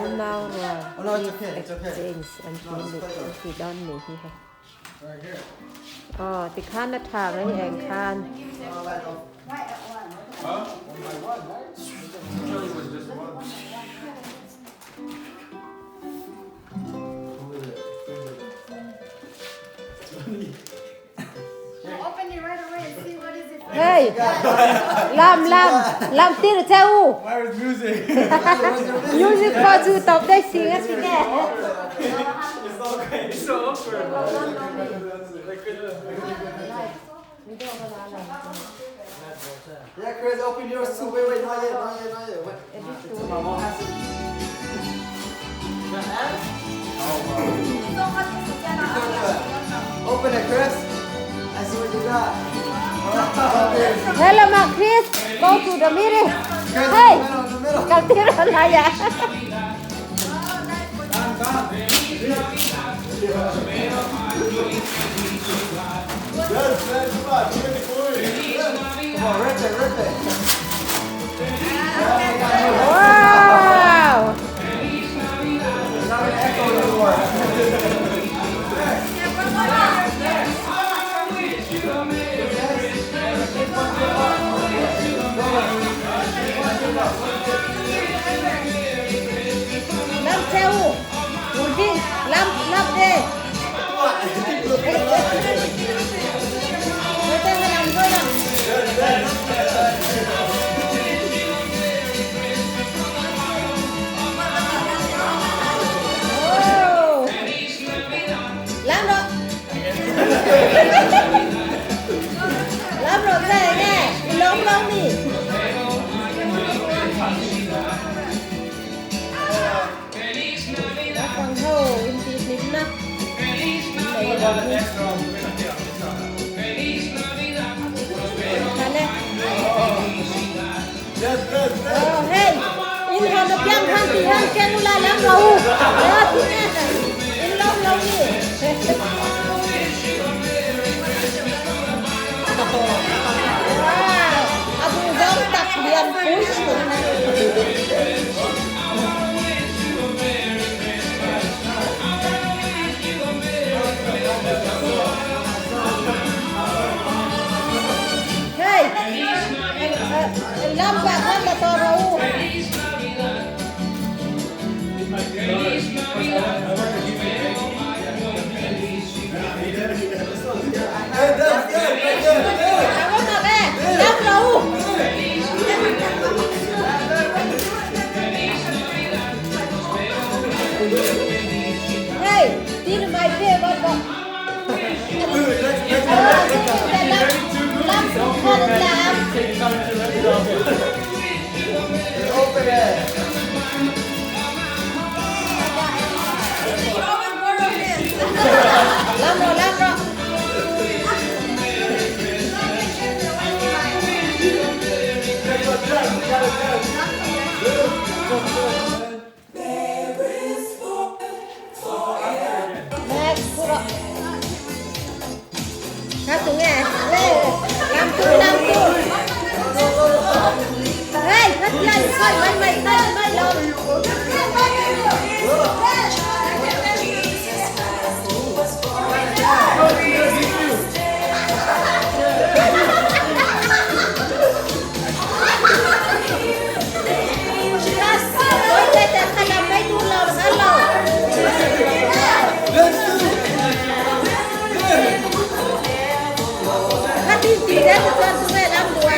Unau rual gift exchange an ti nih an ti dawn nih hi hei. Aw tikhan a tha mai eng khan. Hey, làm làm làm tin được theo u. Music for you tập đây xí nghe xí nghe. Yeah, Chris, open yours too. Wait, wait, not yet, not yet, not yet. Wait. My mom has it. Open it, Chris. I see what you got. Hello, ma Chris. Go to the middle. Chris, Hey, in the middle, in the middle. Cầu tiêu rồi lại vậy. Come on, rip it, rip it. Wow. It's not gonna echo anymore. Làm theo. Một đi, làm làm đi. Người ta làm thôi nào. Oh. Làm rồi. Làm rồi về nè, lông lông đi. Còn hầu in tí nín nè. Này. Oh, hey, in hòn được piang hang thì hang ken ula lam rau. Đó thì nè. In lâu lâu đi. Wow, abu giống tập liền push này. Hey, lam bạc hơn là to rau. Hey, that's good, that's good, good. À, có ngọc ê, lam rau. Hey, tin mày về bọn bọn. Dude, let's Ờ, lam lam hơn là open it. lam rồi. Nè, cô rồi. Hát tụ nghe. Lê, làm tụ, làm tụ. Hey, hát lên, coi, mày, mày, mày, mày, lộn. Ôi, đây, đây, khai làm mấy tụ lộn, hát lộn. Hát đi tí đấy, tụi con tụi mày làm đùa.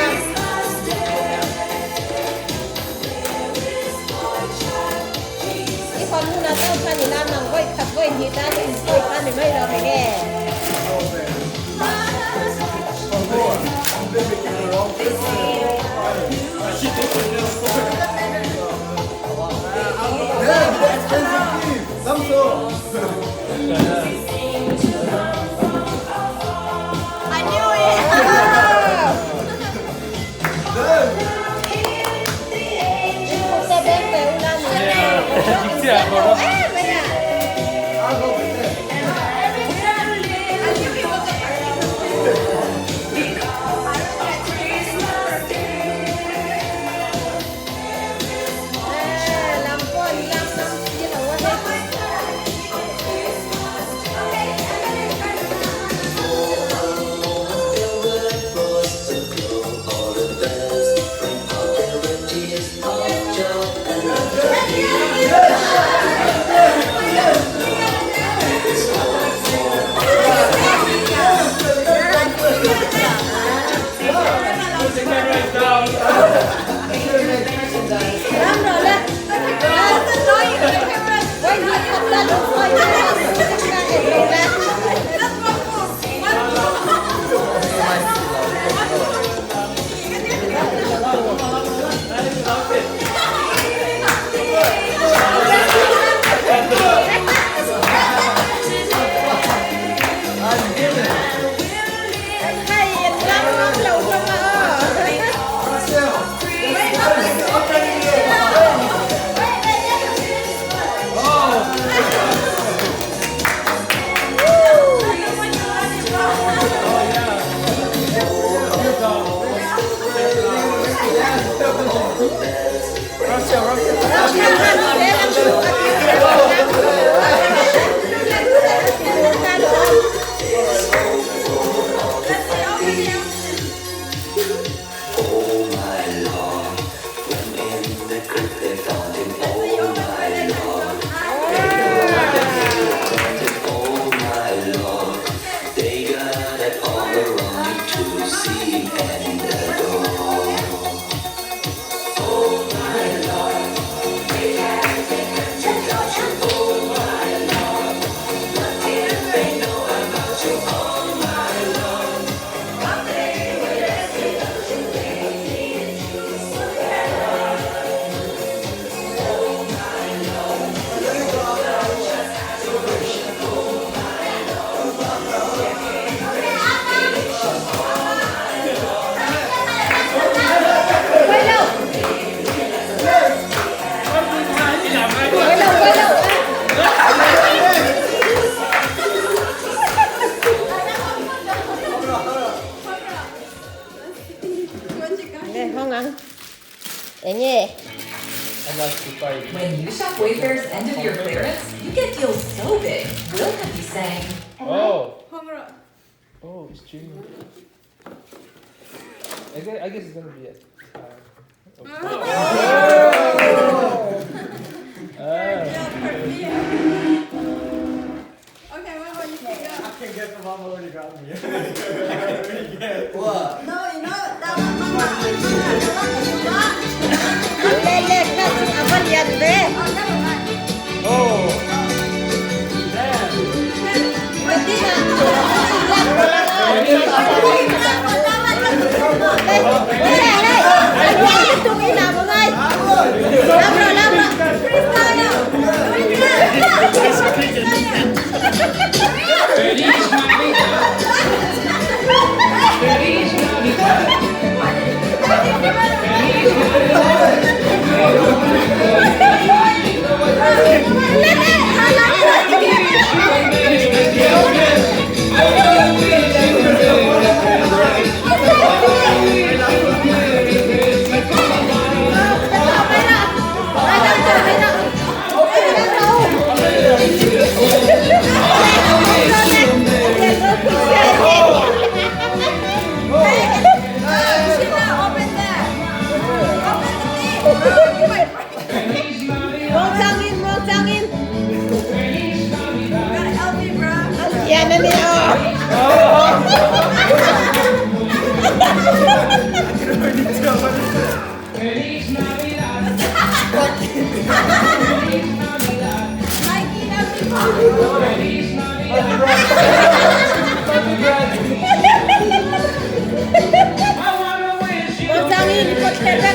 That all are only to see and adore. Oh my love, you got you. Oh my love, what did they know about you? Oh my love, Quay lâu. Quay lâu, quay lâu. Nè, ngon ăn. Ê nhé. I like to party. When you shop Wayfair's end of year clearance, you get deals so big, we'll have you saying, Oh. Oh, it's Junior. I guess it's gonna be a tie. Ah. Okay, what about you pick up? I can guess my mom already got me. I can already guess. What? No, you know that one, mama. Mama, the one that you got. Lê lê khá chừng à vân liệt về. Oh, never mind. Oh. Damn. Mình đi nè. Đây, đây này, đây. Anh Hoàng tiếp tục đi nào mọi người. Lắm rồi, lắm rồi. Feliz Navidad. Feliz Navidad. Feliz Navidad. Lê lê, hà lắm rồi. Sheila, open that. Open the thing. Oh, you might break it. Muang changin. You gotta help me, bro. Yan na niyo. Feliz Navidad. Feliz Navidad. Mikey, help me. Feliz Navidad. I wanna wish you Muang changin, ikot ka na.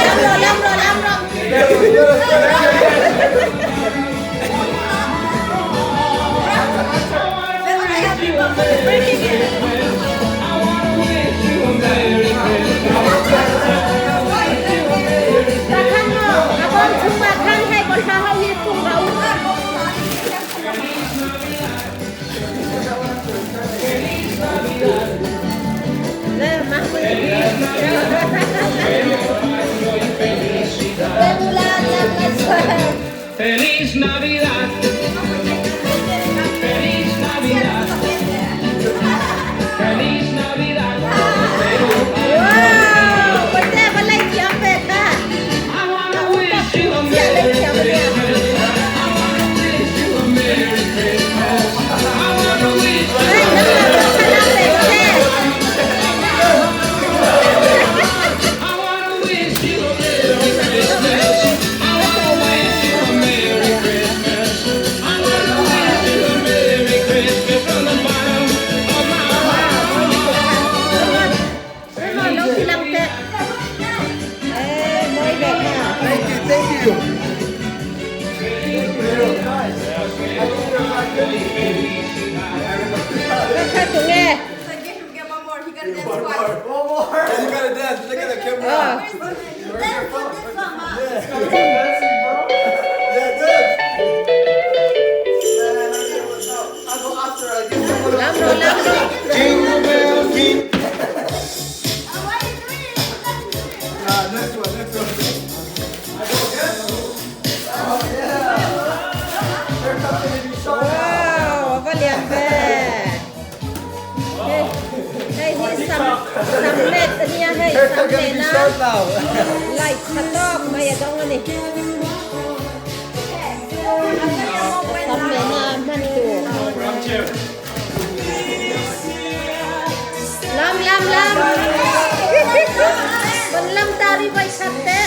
Lam ro, lam ro, lam ro. Help me, mama. Breaking it. I wanna wish you a Merry Christmas. Ta khăn mo, abon chung ma khăn hay còn ha hau hi tung rau. Nè, má mươi. Regular, lam la Feliz Navidad. Feliz Navidad. Feliz Navidad. Wow, bánh đa bánh lay chiếm về ta. I wanna wish you a Chia lấy Merry chiếm về. Christmas. I wanna wish you a Merry Christmas. I wanna wish you Đây, nó là một khả năng về xe. I wanna wish you a Merry Christmas. I wanna wish you a Merry Christmas. I wanna wish you a Merry Christmas from the bottom of my heart. Đúng rồi, lâu thì làm tệ. Ê, mới đẹp nào. Thank you, thank you. You're nice. I think you're not good. Các khách cũng nghe. So give him get one more. He gotta dance One twice. more. One more. You gotta dance. Look at the camera. Ờ. Dance with this one, ma. Yeah, good. I'll go after I get someone. Lắm rồi, lắm rồi. Jingle bells, jingle. Oh, why you doing it? Next one, next one. I go again? Oh, yeah. Here comes the baby shark. Wow, có đẹp về. Hey, hey, hi sam sam let niya hey Here sam comes the let baby na. shark now. Like katok may adong ani. Sam let na man tu. Lam lam lam. Bon lam tari vai khat te.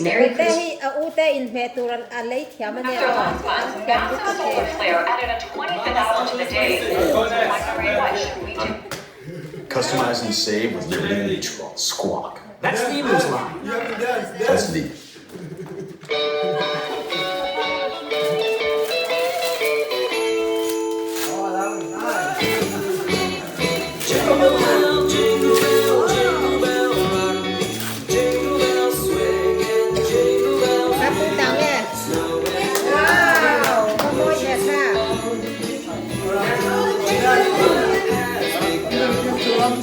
Merry Christmas. After last month, NASA Solar Flare added a 25th hour to the day. Wondering what should we do? Customize and save with Liberty Mutual. Squawk. That's the Emu's line. You have to dance, dance. That's the. Oh, that was nice. Jingle bell, jingle bell, jingle bell rock. Jingle bell swing and jingle bell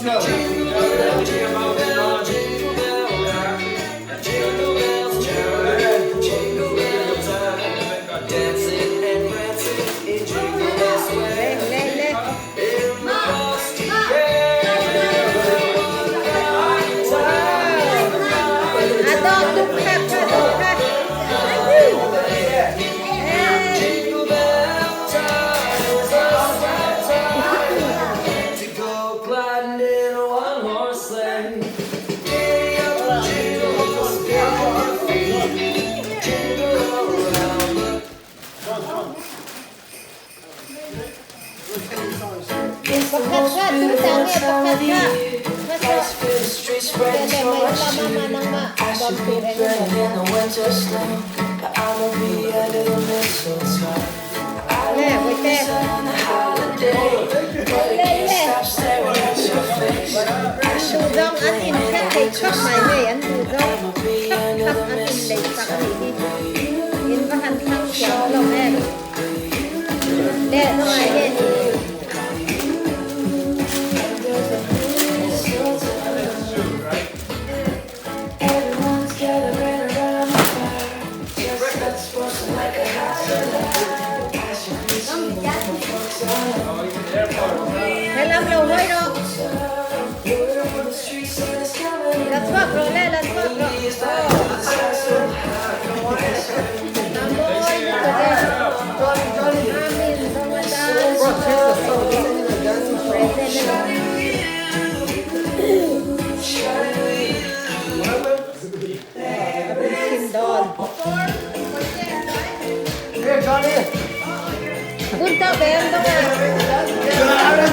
snowing. Jingle bell, jingle bell rock. Jingle bells chime, jingle Pakhat kha tu ta nge pakhat kha hmasa le mai ula mama nangmah bawm tur eng emaw le bawihte le le an duh zawng an in hre thei khawp mai hei an duh zawng thlap thlap an in lei sak a nih hi in va han thlang thiam hlawm em le hnawh hian He lam lo hawi rawh. La chhuak rawh le, la chhuak rawh. A mawi lutuk e. Amin zawng atan present a ni. Ka pui chim dawn. Bun tawh ve ang dawng a. Ko ho an lam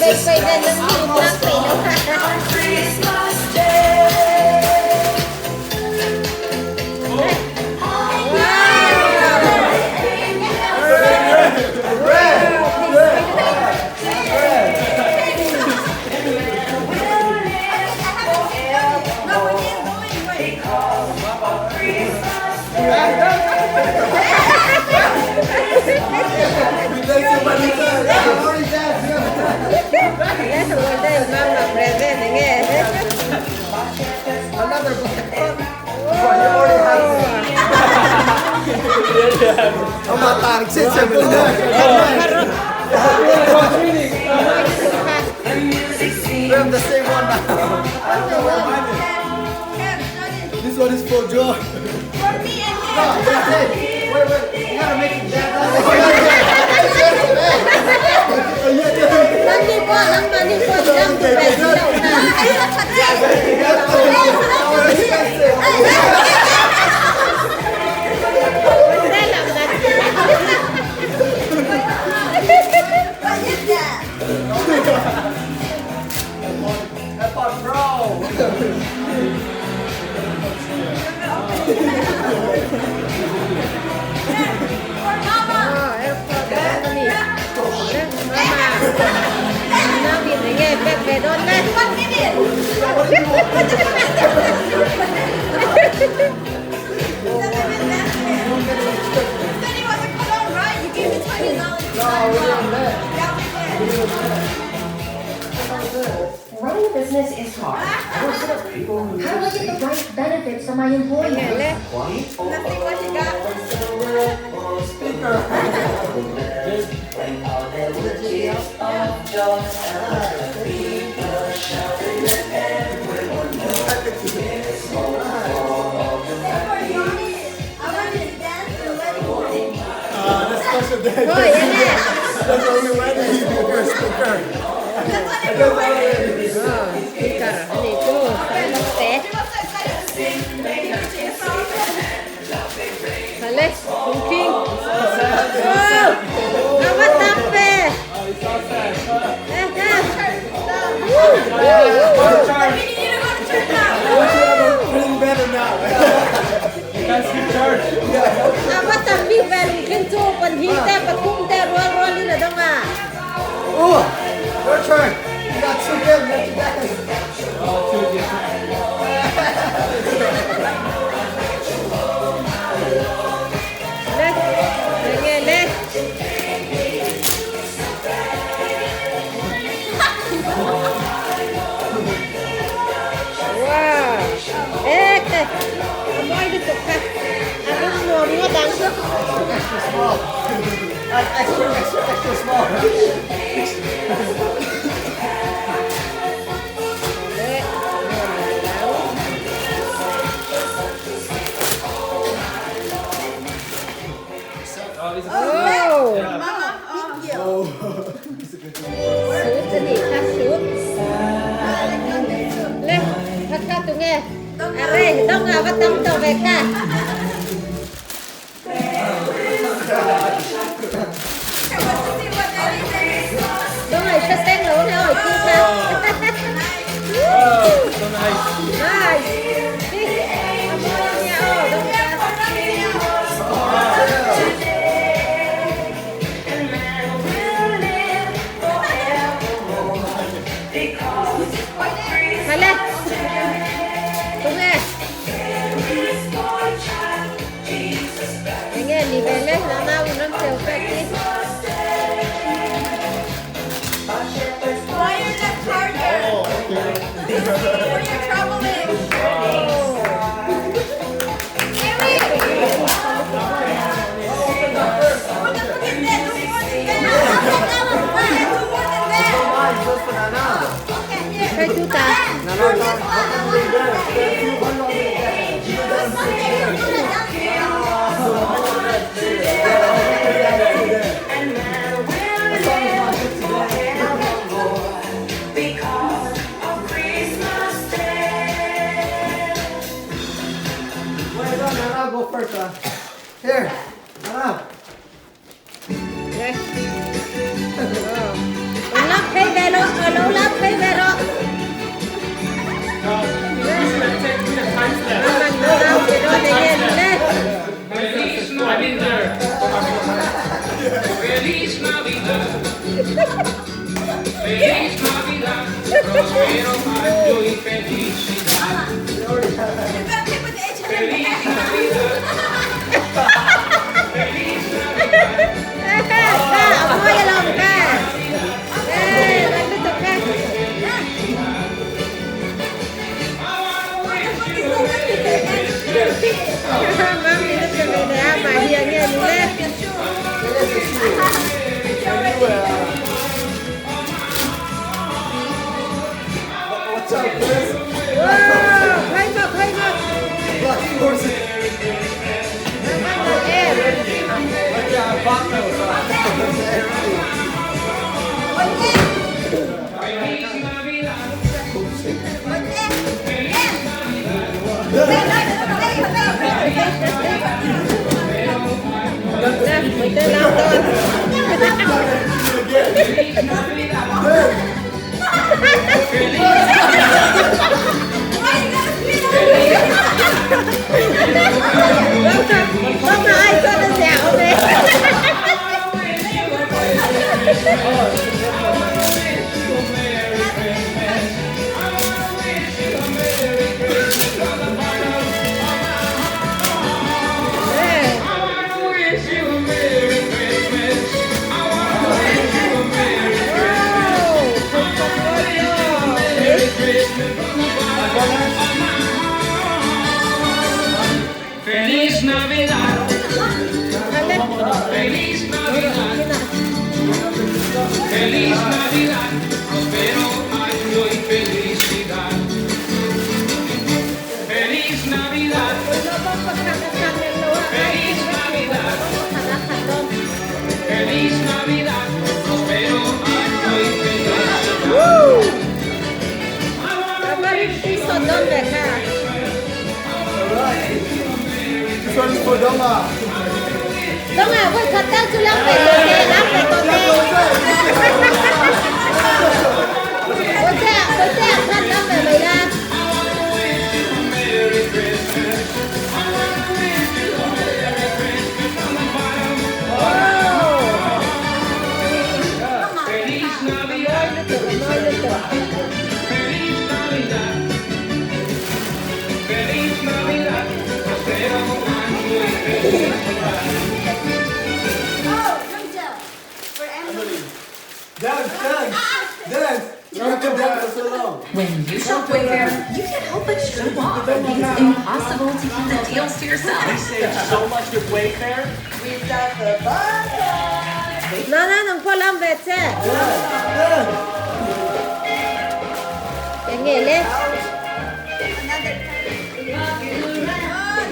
peih peih nen nang ni in lam peih lo kha. This one is for Joe. For me and him. Wait, wait, you gotta make it dance. Nang ni pawh nang mahni pawh in dam duh ve si loh na. Running a business is hard. How do I get the right benefits for my employees? Hoy, ene. That's the only way that you do for speaker. Speaker ani chu te. Hale, king. Oh, awa tappe. Eh, eh. Woo, woo, woo. Feeling better now. Awa tambi vel kin chu pan hi te pathum te rual rual in adang a. Oh, your turn. You got two gifts. Let you dance. Le, le nge le. Wow. Eh, te. Mawi lutuk kha. A rum nuam ngawt ang. Extra small. Like extra, extra, extra small. Le, nuam lo. Oh. Suit a nih kha suit. Dawng a va tam tawh ve kha. Dawng a i hre seng lo ang e aw i thil kha. Nice. A mawi a nia aw dawng kha. Khala. Tunge. Enge ni ve le na nau in rawn cheu pek hi. Hei tu ta. Go first, ah. Here, Nana. Lak phei ve rawh, lo lak phei ve rawh. Feliz Navidad. Feliz Navidad. Prospero año y felicidad. Feliz Navidad. Feliz Navidad. A mawi alawm kha. E, ran lutuk kha. Mami lutuk ve leh a, mah hi a nge ni le. What's up, Chris? Wow, khawi maw, khawi maw. Blocking horses. Yeah, I bought those. Feliz Navidad. Nè, mình tên làm tôi. Không mà ai cho nó dẻo này. I wanna wish you a Merry Christmas. I wanna wish you a Merry Merry Christmas from the bottom of my heart. Feliz Navidad. Feliz Navidad. Feliz Navidad. Prospero año y felicidad. Feliz Navidad. Feliz Navidad. Feliz Navidad. Prospero año y felicidad. I wanna wish you a Sốt đông về kha. Alright. This one is for Doma. Đông à, voi thật tao chú lắm về tôi nè, lắm về tôi nè. Tôi sẽ, tôi sẽ khăn lắm về mày ra. Merry Christmas. I wanna wish you a Merry Christmas from the bottom of my heart. Feliz Navidad. Feliz Navidad. Feliz Navidad. Prospero año y felicidad. Dance, dance, dance. You have to dance for so long. When you shop Wayfair, you can't help but show off. It's impossible to keep the deals to yourself. We save so much with Wayfair. We've got the butter. Nana, nang po lam về chứ. Dance. Cái nghề lên. Another. Oh,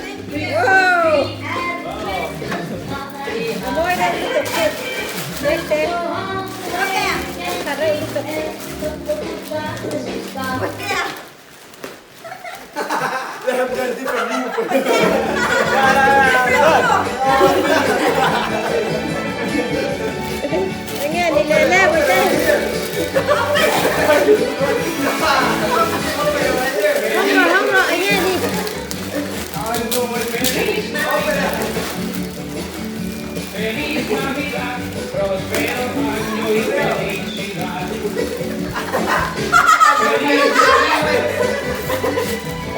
thank you. Wow. Amoy na lutuk. Lên lên. Okay. Saray lutuk. Yeah. Enge ni le le bawihte. Hawng rawh hawng rawh enge ni.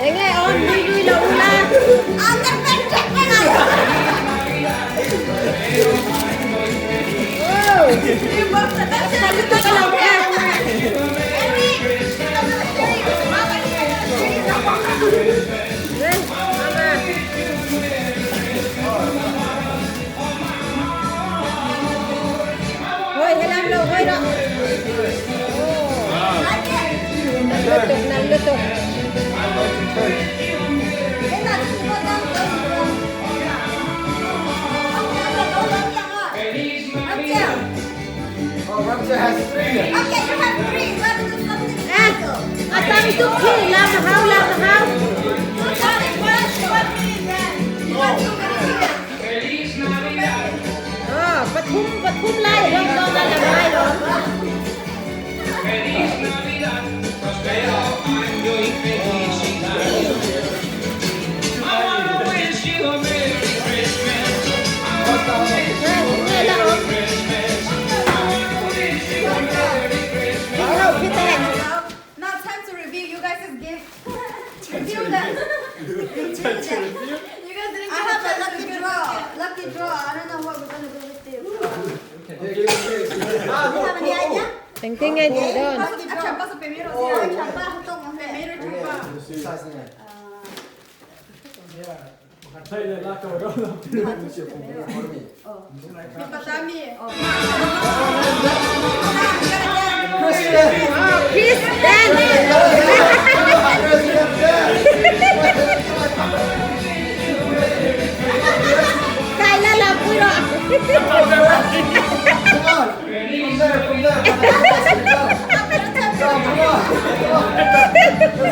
Enge awn nui nui lo ula. Hoi helam lo hoi rawh. Nal lutuk nal lutuk. A tam tuk khi lam a hau lam a hau. Pathum pathum lai ram dawn a lam lai lawm. Now time to review you guys' gift. Review them. You guys didn't I get have a a chance lucky to get draw. the Lucky draw. I don't know what we're gonna do with this. Do You have any idea? Engtin nge tih dawn? Lucky draw. Chris dance. Kai la lam pui rawh. Let's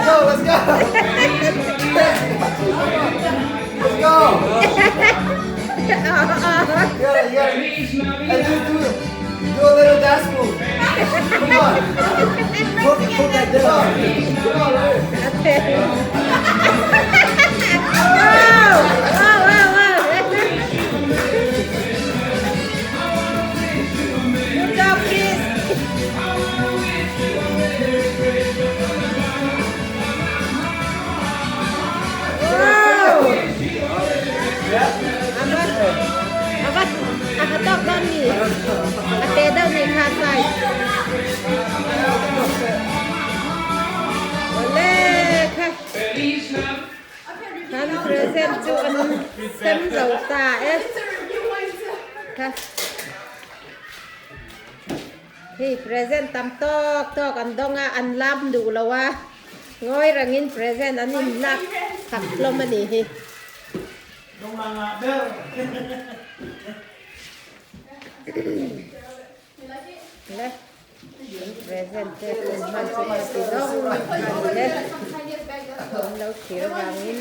go, let's go. Let's go. You gotta, you gotta. Hey, do, do, do a little dance move. Come on. Put, put that down. Come on, right? Wow! Wow, wow, wow. Good job, Chris. Wow! Ava ava a ha tawk dawn ni. A te deuh nei kha size. Awle kha. Kan present chu an sem zo ta e. Kha. Hei present tam tawk tawk an dawng a, an lam duh lo a, ngawi rangin present an in lak chak hlawm a nih hi. Le an present te hun hman chu ka ti zawng a ni le, an lo thlir vangin.